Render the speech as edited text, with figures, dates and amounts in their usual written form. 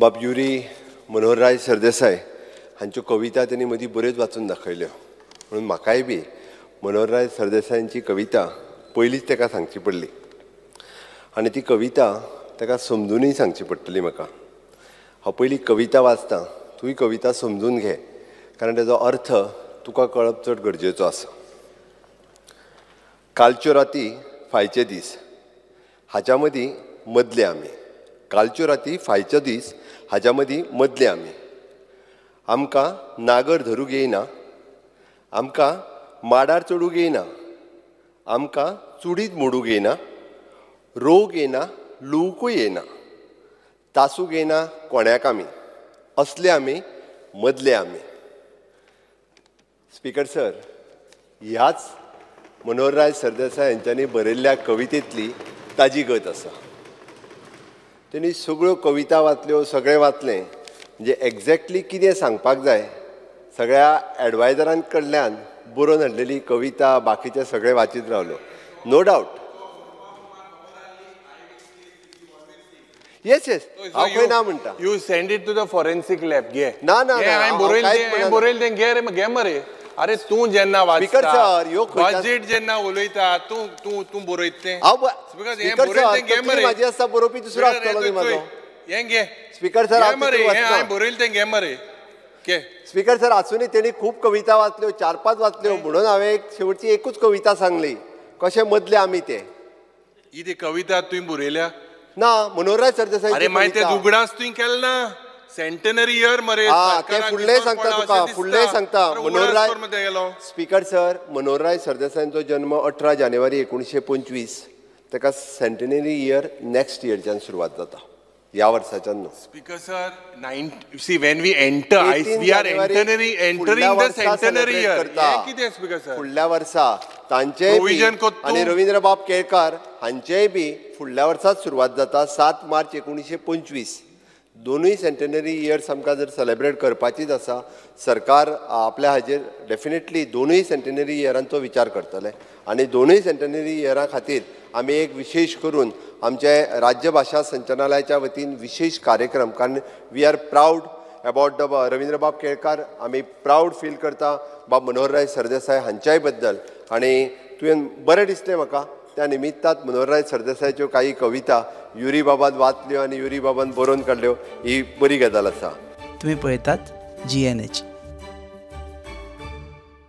बाब युरी मनोहरराय सरदेसाय हांच्यो कविता तेणी मदीं बऱ्योच वाचून दाखयल्यो, म्हणून म्हाकाय बी मनोहरराय सरदेसायांची कविता पयलींच ताका सांगची पडली आनी ती कविता ताका समजुनूय सांगची पडटली म्हाका. हांव पयली कविता वाचतां, तूंय कविता समजून घे, कारण ताजो अर्थ तुका कळप चड गरजेचो आसा. कालच्यो राती फायचे दीस हाच्या मदीं मदले आमी, कालच्यो राती फायचो दीस हाच्या मदीं मदले आमी, आमकां नागर धरूंक येयना, आमकां माडार चडूंक येयना, आमकां चुडीत मोडूंक येयना, रोग येयना, लुवकूय येयना, तासूंक येयना कोण्याक आमी, असले आमी मदले आमी. स्पीकर सर, ह्याच मनोहरराय सरदेसाय हांच्यांनी बरयल्ल्या कवितेंतली ताजी गत आसा. तेणी सगळ्यो कविता वाचल्यो, सगळें वाचलें, म्हणजे एग्जॅक्टली कितें सांगपाक जाय सगळ्या एडवायजरां कडल्यान बरोवन हाडलेली कविता बाकीचे सगळे वाचीत रावलो. नो डावट, येस येस, हांव खंय ना म्हणटा. You send it to the forensic lab. घे ना ना, हांवें बरयलें तें घे रे, घे मरे. अरे तूं जेन्ना वाचता बजेट जेन्ना उलयता तूं तूं तूं बरयता तें. म्हाजी आसता बरोवपी दुसरो आसतलो न्ही म्हाजो. हें घे स्पीकर सर, हांवें बरयलें तें घे मरे. स्पीकर सर, आसूनय तेणी खूब कविता वाचल्यो, 4-5 वाचल्यो, म्हणून हांवें एक शेवटची एकूच कविता सांगली, कशें मदले आमी ते. ही ती कविता तुवें बरयल्या ना मनोहरराय सरदेसाय? अरे मागीर ते उगडास तुवें केलो ना. सेंटेनरी इयर मरे. ते फुडलें सांगता तुका, फुडलें सांगता. मनोहरराय स्पीकर सर, मनोहरराय सरदेसायांचो जन्म 18 जानेवारी 1925, ताका सेंटेनरी इयर नेक्स्ट इयरच्यान सुरवात जाता, ह्या वर्साच्यान न्हू. Speaker sir, see when we enter, we are entering the centenary year. कितें स्पीकर सर? फुडल्या वर्सा तांचेय बी आनी रवींद्रबाब केळकार हांचेय बी फुडल्या वर्साच सुरवात जाता, 7 मार्च 1925. दोनूय सेंटेनरी इयर्स आमकां जर सेलेब्रेट करपाचीच आसा, सरकार आपल्या हाजेर डेफिनेटली दोनूय सेंटेनरी इयरांचो विचार करतले आनी दोनूय सेंटेनरी इयरा खातीर आमी एक विशेश करून आमचे राज्यभाशा संचालनालयाच्या वतीन विशेश कार्यक्रम, कारण we are proud about the रवींद्रबाब Kelkar, आमी प्रावड फील करता बाब मनोहरराय सरदेसाय हांच्याय बद्दल. आनी तुवें बरें दिसलें म्हाका त्या निमित्तात मनोहरराय सरदेसायाच्यो काही कविता युरी बाबान वाचल्यो आनी युरी बाबान बरोवन काडल्यो, ही बरी गजाल आसा. तुमी पळयतात GNH.